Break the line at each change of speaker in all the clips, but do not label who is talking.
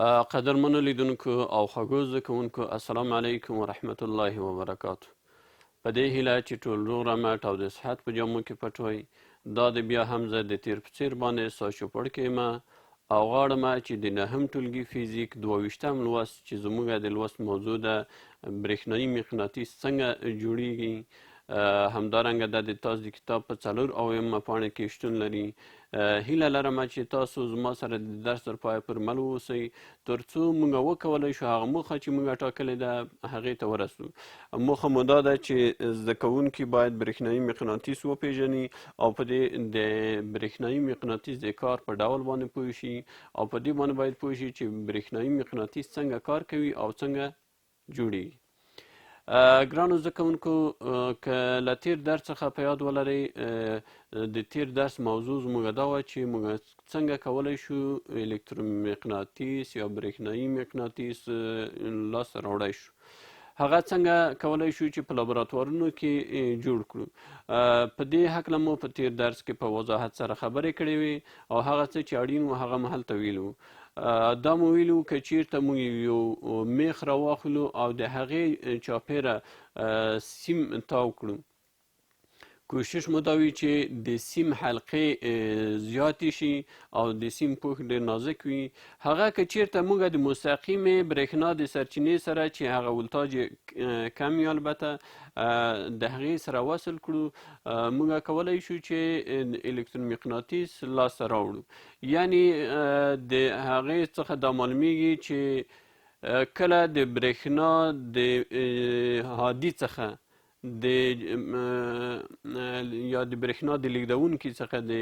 قدرمنو لیدونکو او خوږو زده کوونکو، السلام علیکم ورحمت الله وبرکاتو. په دې هیله چې ټول روغ رمټ او د صحت په جامو کې پټ وئ. دا د بیا هم زه د تیر په څیر باندې ستاسو چوپړ کې یم او غواړم چې د نهم ټولګي فزیک 22م لوست، چې زموږ د لوست موضوع ده برېښنايي مقناطیس څنګه جوړیږي، همدارنګه دا د تاسو د کتاب په 74مه پاڼه کې شتون لري. هیله لرم چې تاسو زما سره د درس تر پایه پر مل واوسئ، تر څو موږ وکولی شو هغه موخه چې موږ ټاکلې ده هغې ته ورسو. موخه مو دا ده چې زده کوونکي باید برېښنايي مقناطیس وپیژني او په دې د برېښنايي مقناطیس د کار په ډول باندې پوه شي، او په دې باندې باید پوه شي چې برېښنايي مقناطیس څنګه کار کوي او څنګه جوړیږي. ګرانو زده کوونکو، که له تیر درس څخه په یاد ولرئ، د تیر درس موضوع زموږ دا وه چې موږ څنګه کولی شو الکترومقناطیس یا برېښنايي مقناطیس لاسته راوړی شو، هغه څنګه کولی شو چې په لابراتوارونو کې جوړ کړو. په دې هکله مو په تیر درس کې په وضاحت سره خبرې کړې وې او هغه څه چې اړین وو هغه مو هلته ویلي وو. دا مو ویلي وو که چیرته موږ یو میخ راواخلو او د هغې چاپیره سیم تاو کړو، کوشش مو دا وي چې د سیم حلقې زیاتې شي او د سیم پوښ ډېر نازک وي. هغه که چیرته موږ د مستقیمې برېښنا د سرچینې سره چې هغه ولتاج کم وي البته د هغې سره وصل کړو، موږ کولی شو چې الکترومقناطیس لاسته راوړو. یعنی د هغې څخه دا معلومیږي چې کله د برېښنا د هادي څخه د یا د برېښنا د لیږدونکي څخه د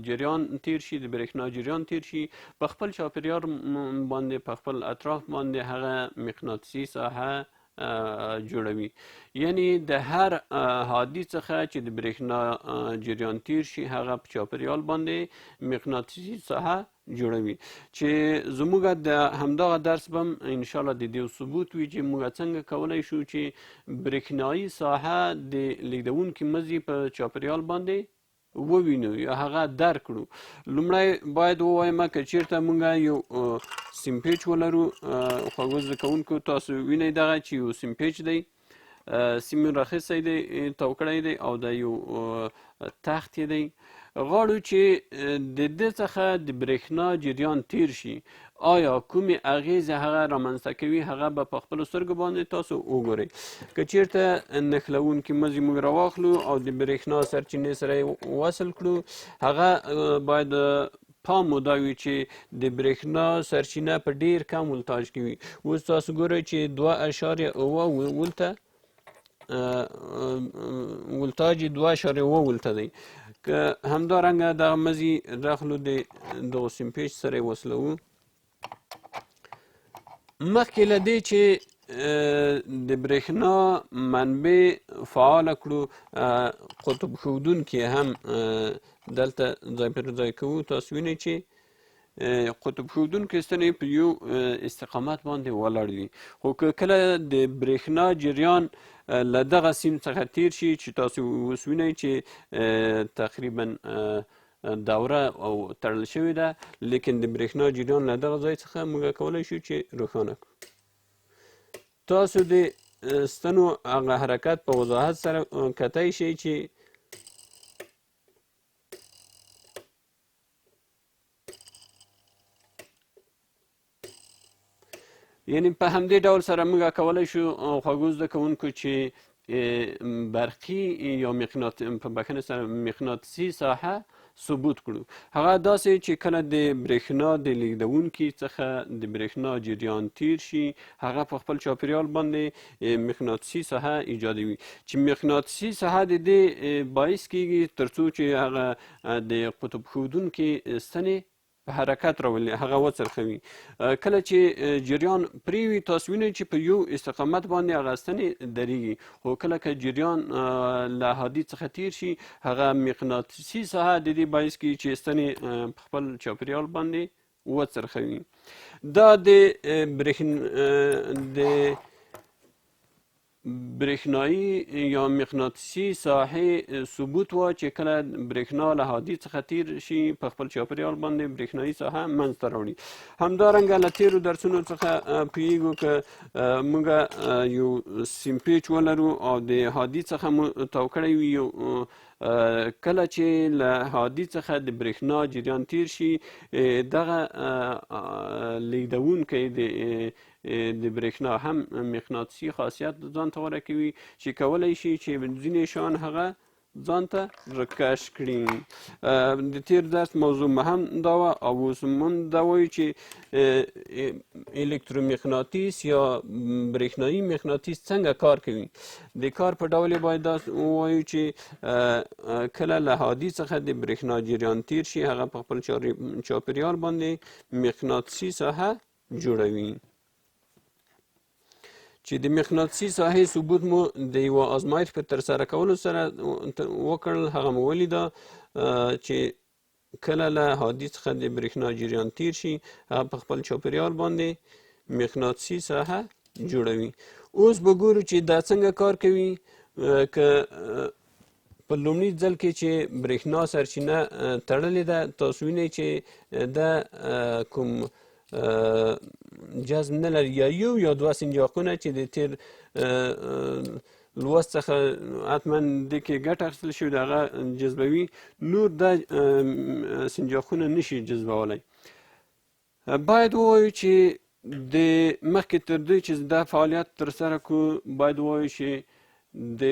جریان تیر شي، د برېښنا جریان تیر شي، په خپل چاپیریال باندې، په خپل اطراف باندې هغه مقناطیسي ساحه جوړوي. یعنی د هر هادي څخه چې د برېښنا جریان تیر شي هغه په چاپیریال باندې مقناطیسي ساحه جوړوي. چې زموږ د همدغه درس به هم انشاءالله د دې ثبوت وي چې موږ څنګه کولی شو چې برېښنايي ساحه د لیږدونکي مزي په چاپیریال باندې ووینو یا هغه درک کړو. لومړی باید ووایم که چیرته موږ یو سیمپیچ ولرو، خوږو زده کوونکو تاسو وینئ دغه چې یو سیمپیچ دی، سیم یې راخیستی دی، تاو کړی دی او دا یو تخت یې دی. غواړو چې د ده څخه د برېښنا جریان تیر شي، آیا کومې اغېزې هغه رامنځته کوي هغه به په خپلو سترګو باندې تاسو وګورئ. که چیرته نښلوونکي مزي موږ راواخلو او د برېښنا سرچینې سره یې وصل کړو، هغه باید پام مو دا وي چې د برېښنا سرچینه په ډېر کم ولتاج کې وي. اوس تاسو ګورئ چې 2.7 ولته، ولتاج یې 2.7 ولته دی. که همدارنګه دغه مزي راخلو د دغو سیمپیچ سره یې وصلوو، مخکې له دې چې د برېښنا منبع فعاله کړو، قطب ښودونکي هم دلته ځای پر ځای کوو. تاسو وینئ چې قطب ښودونکي ستنې په یو استقامت باندې ولاړ دي، خو که کله د برېښنا جریان له دغه سیم څخه تیر شي چې تاسو اوس وینئ چې تقریبا دوره او تړل شوې ده، لیکن د برېښنا جریان له دغه ځای څخه موږ کولی شو چې روښانه کړو. تاسو د ستنو هغه حرکت په وضاحت سره کتی شئ چې یعنی په همدې ډول سره موږ کولی شو خوږو زده کوونکو چې برقي یا په بښنه سره مقناطیسي ساحه ثبوت کړو. هغه داسې چې کله د برېښنا د لیږدونکي څخه د برېښنا جریان تیر شي، هغه په خپل چاپیریال باندې مقناطیسي ساحه ایجادوي، چې مقناطیسي ساحه د دې باعث کیږي تر څو چې هغه د قطب ښودونکي ستنې په حرکت راولي، هغه وڅرخوي. کله چې جریان پرې وي تاسو وینئ چې په یو استقامت باندې هغه ستنې درېږي، خو کله که جریان له هادي څخه تیر شي هغه مقناطیسي ساحه د دې باعث کیږي چې ستنې په خپل چاپیریال باندې وڅرخوي. دا د برېښن د برېښنايي یا مقناطیسي ساحې ثبوت وه چې کله برېښنا له هادي څخه تیر شي په خپل چاپیریال باندې برېښنايي ساحه منځته راوړي. همدارنګه له تیرو درسونو څخه پوهیږو که موږ یو سیمپیچ ولرو او د هادي څخه مو تاو کړی وي، یو کله چې له هادي څخه د برېښنا جریان تیر شي، دغه لیږدونکی د برېښنا هم مقناطیسي خاصیت ځان ته غوره کوي چې کولی شي چې ځینې شیان هغه ځان ته رکش کړي. د تیر درس موضوع مو هم دا وه او اوس هم دا وایو چې الکترومقناطیس یا برېښنايي مقناطیس څنګه کار کوي. د کار په ډول یې باید دا ووایو چې کله له هادي څخه د برېښنا جریان تیر شي، هغه په خپل چاپیریال باندې مقناطیسي ساحه جوړوي. چې د مقناطیسي ساحې ثبوت مو د یوه ازمایښت په ترسره کولو سره وکړل، هغه مو ولیده چې کله له هادي څخه د برېښنا جریان تیر شي، هغه په خپل چاپیریال باندې مقناطیسي ساحه جوړوي. اوس به ګورو چې دا څنګه کار کوي. که په لومړي ځل کې چې برېښنا سرچینه تړلې ده، تاسو وینئ چې دا کوم جذب نه لري، یا یو یا دوه سنجاقونه چې د تیر لوست څخه حتما دې کې ګټه اخیستل شوې ده هغه جذبوي، نور دا سنجاقونه نشي جذبولی. باید ووایو چې د مخکې تر دې چې دا فعالیت ترسره کړو، باید ووایو چې د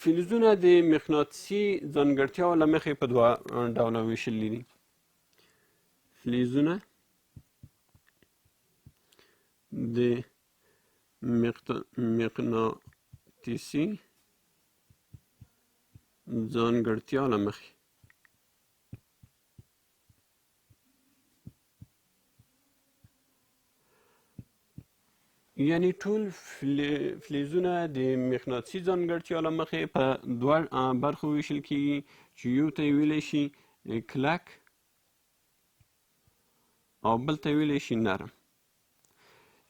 فلزونه د مقناطیسي ځانګړتیاو له مخې په دوه ډوله ویشلي دي. فلزونه د مقناطیسي ځانګړتیا له مخې یعنی ټول فلزونه د مقناطیسي ځانګړتیا له مخې په دوه برخو ویشل کیږي چې یو ته یې ویلی شي کلک او بل ته ویلی شي نرم.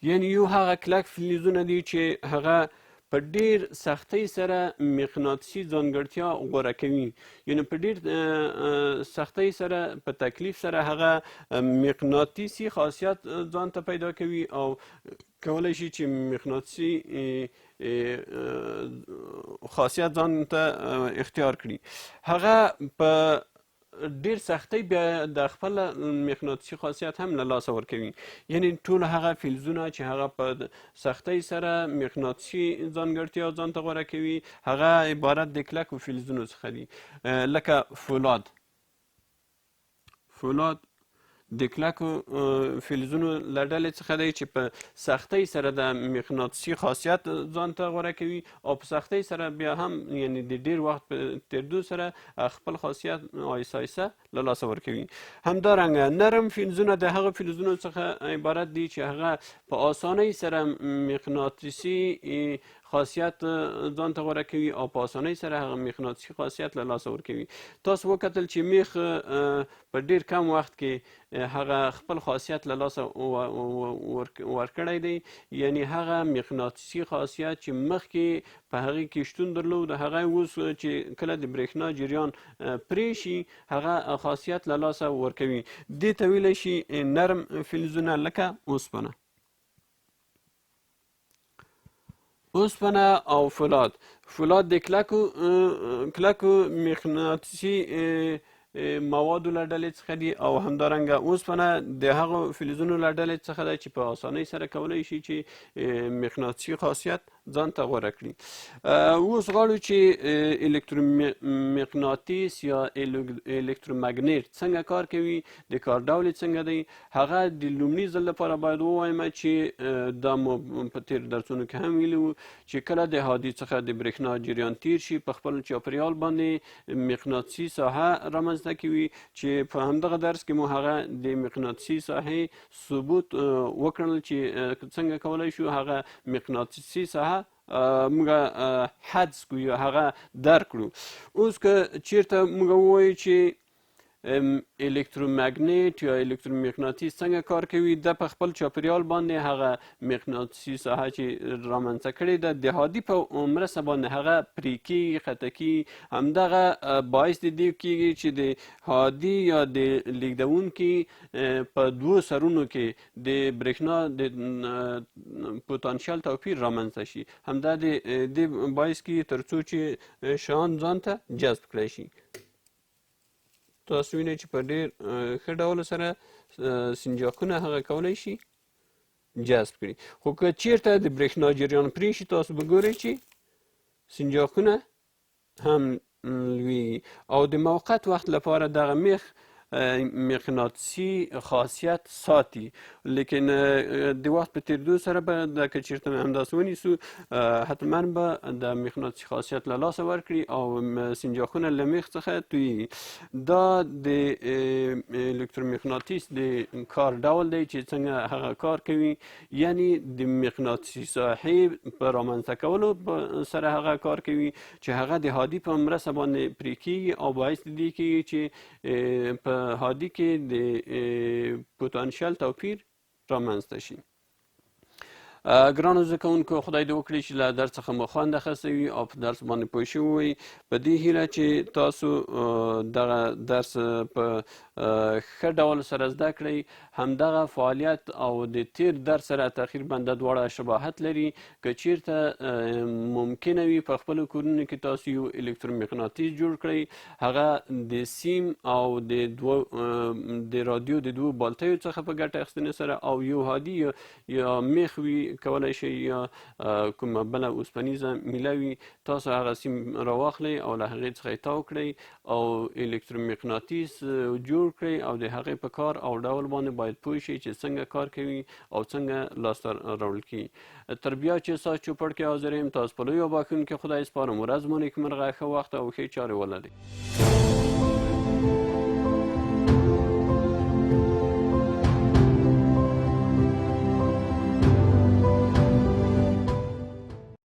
یعنی یو هغه کلک فلزونه دي چې هغه په ډیر سختۍ سره مقناطیسي ځانګړتیا غوره کوي، یعنی په ډیر سختۍ سره په تکلیف سره هغه مقناطیسي خاصیت ځان ته پیدا کوي او کولی شي چې مقناطیسي خاصیت ځان ته اختیار کړي. هغه په ډیر سختۍ بیا د خپل مقناطیسي خاصیت هم له لاسه ورکوي. یعنی ټول هغه فلزونه چې هغه په سختۍ سره مقناطیسي ځانګړتیا ځان ته غوره کوي، هغه عبارت د کلکو فلزونو څخه دي، لکه فولاد. فولاد د کلکو فلزونو له ډلې څخه دی چې په سختۍ سره د مقناطیسي خاصیت ځان ته غوره کوي او په سختۍ سره بیا هم یعنی د ډیر وخت په تېرېدو سره خپل خاصیت آهسته آهسته له لاسه ورکوي. همدارنګه نرم فلزونه د هغه فلزونو څخه عبارت دي چې هغه په اسانۍ سره مقناطیسي خاصیت ځان ته غوره کوي او په اسانۍ سره هغه مقناطیسي خاصیت له لاسه ورکوي. تاسو وکتل چې میخ په ډیر کم وخت کې هغه خپل خاصیت له لاسه ورکړی دی، یعنی هغه مقناطیسي خاصیت چې مخکې په هغې کې شتون درلود، هغه اوس چې کله د برېښنا جریان پرې شي هغه خاصیت له لاسه ورکوي. دې ته ویلی شي نرم فلزونه لکه اوسپنه. اوسپنه او فولاد. فولاد د کلکو مقناطیسي موادو له ډلې څخه دي او همدارنګه اوسپنه د هغو فلزونو له ډلې څخه ده چې په اسانۍ سره کولی شي چې مقناطیسي خاصیت ځان ته غوره کړي. اوس غواړو چې الکترومقناطیس یا الکترومګنیټ څنګه کار کوي، د کار ډول یې څنګه دی. هغه د لومړي ځل لپاره باید ووایم چې دا مو په تېرو درسونو کې هم ویلي وو چې کله د هادي څخه د برېښنا جریان تیر شي په خپل چاپیریال باندې مقناطیسي ساحه رامنځته کوي، چې په همدغه درس کې مو هغه د مقناطیسي ساحې ثبوت وکړل چې څنګه کولی شو هغه مقناطیسي ساحه موږ حدس کړو یا هغه درک کړو. اوس که چیرته موږ ووایو چې الکترومګنیټ یا الکترومقناطیس څنګه کار کوي؟ د په خپل چاپیریال باندې هغه مقناطیسي ساحه چې رامنځته کړې ده، د هادي په مرسته باندې هغه پرې کېږي، قطع کېږي. همدغه باعث د دې کېږي چې د هادي یا د لیږدونکي په دوو سرونو کې د برېښنا د پوتانشیل توپیر رامنځته شي. همدا د دې باعث کېږي تر څو چې شیان ځان ته جذب کړای شي. تاسو وینئ چې په ډېر ښه ډول سره سنجاقونه هغه کولی شي جذب کړي. خو که چیرته د برېښنا جریان پرې شي، تاسو به ګورئ چې سنجاقونه هم لویږي او د موقت وخت لپاره دغه میخ مقناطیسي خاصیت ساتي، لیکن د وخت په تېرېدو سره به دا که چېرته همداسې ونیسو، حتما به د مقناطیسي خاصیت له لاسه ورکړي او سنجاقونه له میخ څخه تویږي. دا د الکترومقناطیس د کار ډول دی چې څنګه هغه کار کوي، یعنی د مقناطیسي ساحې په رامنځته کولو سره هغه کار کوي چې هغه د هادي په مرسته باندې پرې کېږي او باعث د دې کېږي چې په هادي کې د پوتانشیل توپیر رامنځته شي. ګرانو زده کوونکو، خدای دې وکړي چې له درس څخه مو خوند اخیستی وي او په درس باندې پوه شوي وئ. په دې هیله چې تاسو دغه درس په ښه ډول سره زده کړئ. همدغه فعالیت او د تیر درس سره تقریبا د دواړه شباهت لري. که چیرته ممکنه وي په خپلو کورونو کې تاسو یو الکترومقناطیس جوړ کړئ، هغه د سیم او د دوو د رادیو د دوو بالتیو څخه په ګټه اخیستنې سره او یو هادي یا میخ وي کولی شئ یا کومه بله اوسپنیزه میله وي، تاسو هغه سیم راواخلئ او له هغې څخه یې تاو کړئ او الکترومقناطیس جوړ کړئ او د هغې په کار او ډول باندې باید پوه شئ چې څنګه کار کوي او څنګه لاسته راوړل کېږي. تر بیا چې ستاسو چوپړ کې حاضر یم، تاسو په لوی او بښونکي خدای سپارم. ورځ مو نیکمرغه، ښه وخت او ښې چارې ولرئ.